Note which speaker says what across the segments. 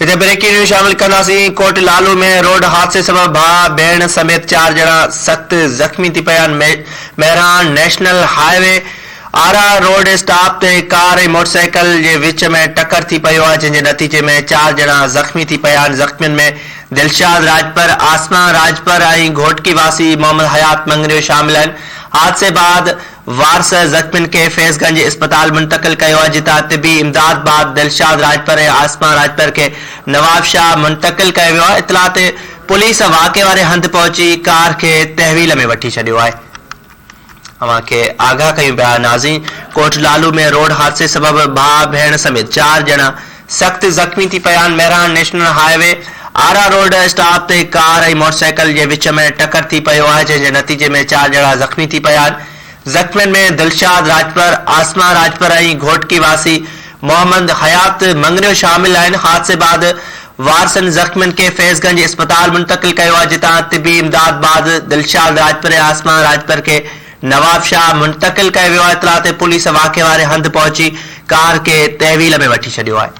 Speaker 1: هتي breaking news شامل ڪنداسين، ڪوٽ لالو ۾ روڊ حادثي سبب ڀاء ڀيڻ سميت چار ڄڻا سخت زخمي ٿي پيا آهن، Mehran national highway Ara road stop تي ڪار ۽ موٽرسائيڪل جي وچ ۾ ٽڪر ٿي پيو آهي جنهن جي نتيجي ۾ چار ڄڻا زخمي ٿي پيا آهن، زخمين ۾ دلشاد راڄپر، عاصمه راڄپر ۽ گهوٽڪي واسي محمد حيات مڱريو شامل آهن، حادثي بعد وارث زخمين کي فيض گنج اسپتال منتقل ڪيو آهي جتان طبي امداد بعد دلشاد راڄپر ۽ عاصمه راڄپر کي نوابشاهه منتقل ڪيو ويو آهي اطلاع تي پوليس واقعي واري هنڌ پهچي ڪار کي تحويل ۾ وٺي ڇڏيو آهي اوهان کي آگاهه ڪيون پيا ناظرين ڪوٽ لالو ۾ روڊ حادثي سبب ڀاء ڀيڻ سميت چار ڄڻا سخت زخمي ٿي پيا آهن Mehran national highway Ara road stop تي ڪار ۽ موٽرسائيڪل جي وچ ۾ ٽڪر ٿي پيو آهي جنهن جي نتيجي ۾ چار ڄڻا زخمي ٿي پيا آهن زخمين ۾ دلشاد راڄپر، عاصمه راڄپر ۽ گهوٽڪي واسي محمد حيات مڱريو شامل آهن حادثي بعد وارثن زخمين کي فيض گنج اسپتال منتقل ڪيو آهي جتان طبي امداد بعد دلشاد راڄپر ۽ عاصمه راڄپر کي نوابشاهه منتقل ڪيو ويو آهي، اطلاع تي پوليس واقعي واري هنڌ پهچي ڪار کي تحويل ۾ وٺي ڇڏيو آهي.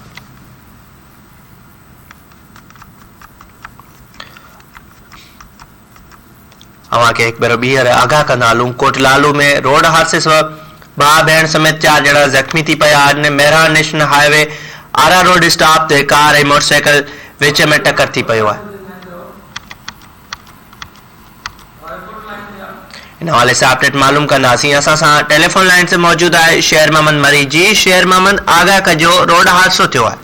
Speaker 1: اوهان کي هڪ ڀيرو ٻيهر آگاهه ڪندا هلون ڪوٽ لالو ۾ روڊ حادثي سبب ڀاء ڀيڻ سميت چار ڄڻا زخمي ٿي پيا آهن، Mehran national highway Ara road stop تي ڪار ۽ موٽرسائيڪل وچ ۾ ٽڪر ٿي پيو آهي. ان حوالي سان اپڊيٽ معلوم ڪنداسين اسان سان ٽيليفون لائين تي موجود آهي شير محمد مري جي شير محمد آگاهه ڪجو روڊ حادثو ٿيو آهي.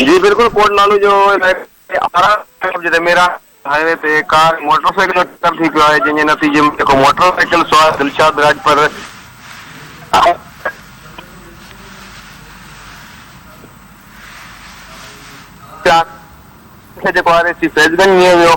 Speaker 2: جي بلڪل ڪوٽ لالو جو علائقي آرا جتي ميرا هاء وي تي ڪار ۽ موٽر سائيڪل جو ٽڪر ٿي پيو آهي جنهن جي نتيجي ۾ جيڪو موٽر سائيڪل سوار دلشاد راڄپر کي جيڪو آر اي سي فيض گنج نيو ويو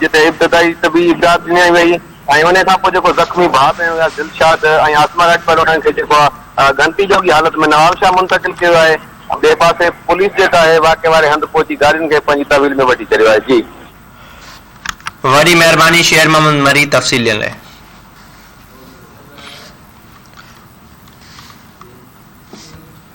Speaker 2: جتي ابتدائي طبي امداد ڏني وئي ۽ انهي کان پوء جيڪو زخمي ڀاء ڀيڻ هيا دلشاد ۽ عاصمه راڄپر انهن کي جيڪو آ ڳڻتي جوڳي حالت ۾ نوابشاهه منتقل ڪيو ويو آهي ٻئي پاسي پوليس جيڪا آهي واقعي واري هنڌ پهچي گاڏين کي پنهنجي تحويل ۾ وٺي ڇڏيو آهي جي.
Speaker 1: وڏي مهرباني شير محمد مري تفصيل ڏيڻ لاء.